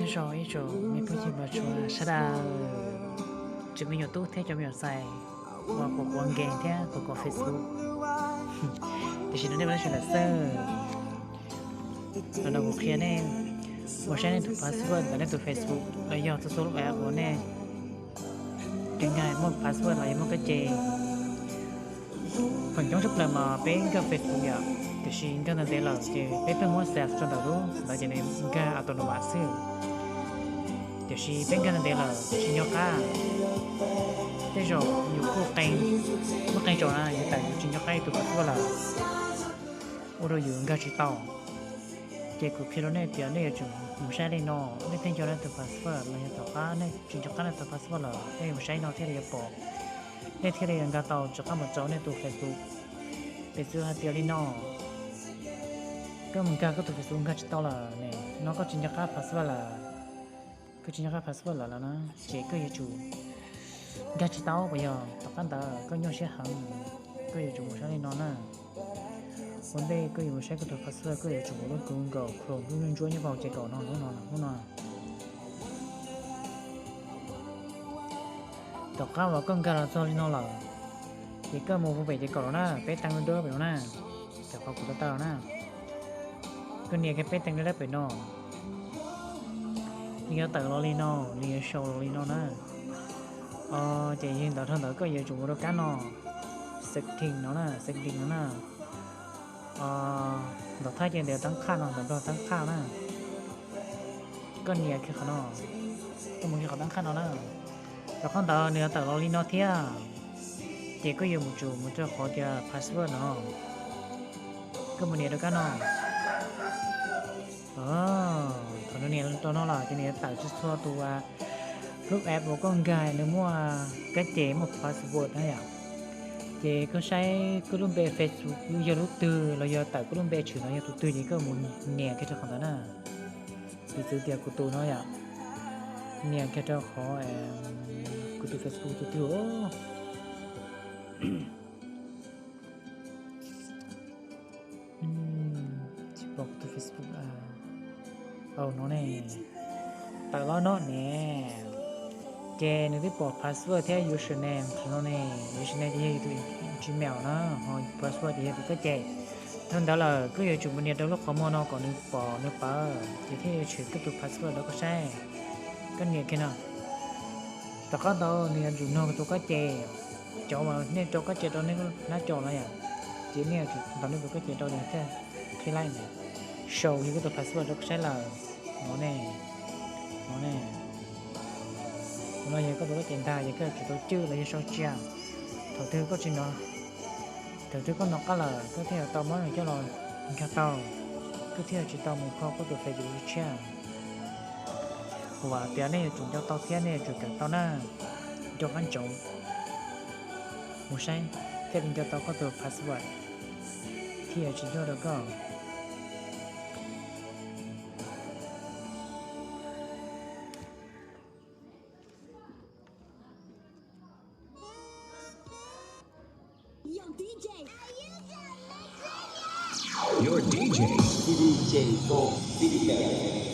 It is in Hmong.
Zog ib tsoom me phooj ywg mos tshua sawv daws, tsoom me nyuam tub thiab cov me nyuam ntxhais uas quav quav game thiab quav quav Facebook, tiam sis no nej ua tau tsis lam xwb. Los no kuv qhia nej ua saib nej tus password ntawm nej tus Facebook los yog txhua txhua lub app uas nej ris nkag muaj password los yog muaj kab ce. Feem coob tshaj plaws mas peb nkag Facebook yom, tiam sis nkag ntev ntev lawm ces peb pheej muab save rau ntawm lub ntawd ces nws nkag auto no mas xwb. Tiam sis peb nkag ntev ntev lawm tsis nco qab, tej zaum yus kuj qee, muaj qee zaus na yus tawm yus tsis nco qab yus tus password lawm, ua rau yus nkag tsis tau. Ces kuv qhia rau nej tias nej yuav tsum mus saib li no, nej thiaj nco nej tus password los yog tom qab nej tsis nco qab nej tus password lawm nej yuav mus saib no thiaj li yuav pom. Nej thiaj li yuav nkag tau rov qab mus rau nej tus Facebook. Piv txwv hais tias li no, koj mus nkag koj tus Facebook nkag tsis tau lawm ne, no koj tsis nco qab password lawm, koj tsis nco qab password lawm los na, ces koj yuav tsum nkag tsis tau puas yog? Tom qab ntawd koj nyuaj siab heev, koj yuav tsum mus saib li no na. Ua ntej koj yuav mus saib koj tus password koj yuav tsum mus lub Google Chrome lub ntsuab nyob hauv ces kaum no lub no, lub no. Tom qab uas koj nkag los txog li no lawm, ces koj mus pem ces kaum no na, peb teev dawb pem no na, cov qhov kuv tau tau na. Koj nias kiag peb teev dawb pem no, nws yuav tawm los li no, nws yuav sau los li no na. Ces yog ntawd dhau ntawd koj yuav tsum mus rau kab no, setting no na, setting no na. Ntawm Thaib ces ntawm tab qhaj no, ntawm Nplog tab qhaj na. Koj nias kiag qhov no, koj mus kiag qhov tab qhaj no na. Tom qab ntawd nws yuav tawm los li no thiab, ces koj yuav mus tsum mus rau qhov tias password no, koj mus nias rau kab no. Thaum nws nias rau no lawm ces nws yuav tawm txhua txhua tus lub app uas koj nkag nws muaj kab ces muaj password na yom. Ces koj saib koj lub npe Facebook yog lub twg los yog tawm koj lub npe tshwm no yog tus twg ces koj mus nias kiag rau qhov ntawd na. Piv txwv tias kuv tus no yom, nias kiag rau qhov kuv tus Facebook tus twg. Tsis pom kuv tus Facebook. Au no ne, tawm los no ne. Ces nws twb pom password thiab username no ne. Username ces yog yus tus Gmail na, ho password ces yog tus kab ces. Dhau ntawd lawm koj yuav tsum mus nias rau lub qhov muag no kom nws pom nws pawv ces thiaj yuav tshwm koj tus password rau koj saib. Koj nias kiag no. Tom qab ntawd nws yuav tsum nug tus kab ces, cov uas nej rau kab ces rau nej hnab cos no yom, ces nej yuav tsum ntaus nej tus kab ces rau nws thiaj qhib laij na. Sau yog koj tus password rau koj saib lawm. No ne, no ne, no yog koj tus kab ces ntag ces koj yuav tsum tau cwj los yog sau cia. Thaum twg koj tsis no, thaum twg koj nov qab lawm koj thiaj yuav tau muab nws coj los nkag tau, koj thiaj tsis tau mus kho koj tus Facebook tshiab. Uas tias nej yuav tsum nco tau thiab nej yuav tsum kawm tau na, rau qab ntsoov mus saib thiaj li nco tau koj tus password thiaj yuav tsis nyuaj rau koj. Your D J, D J Gold City Band.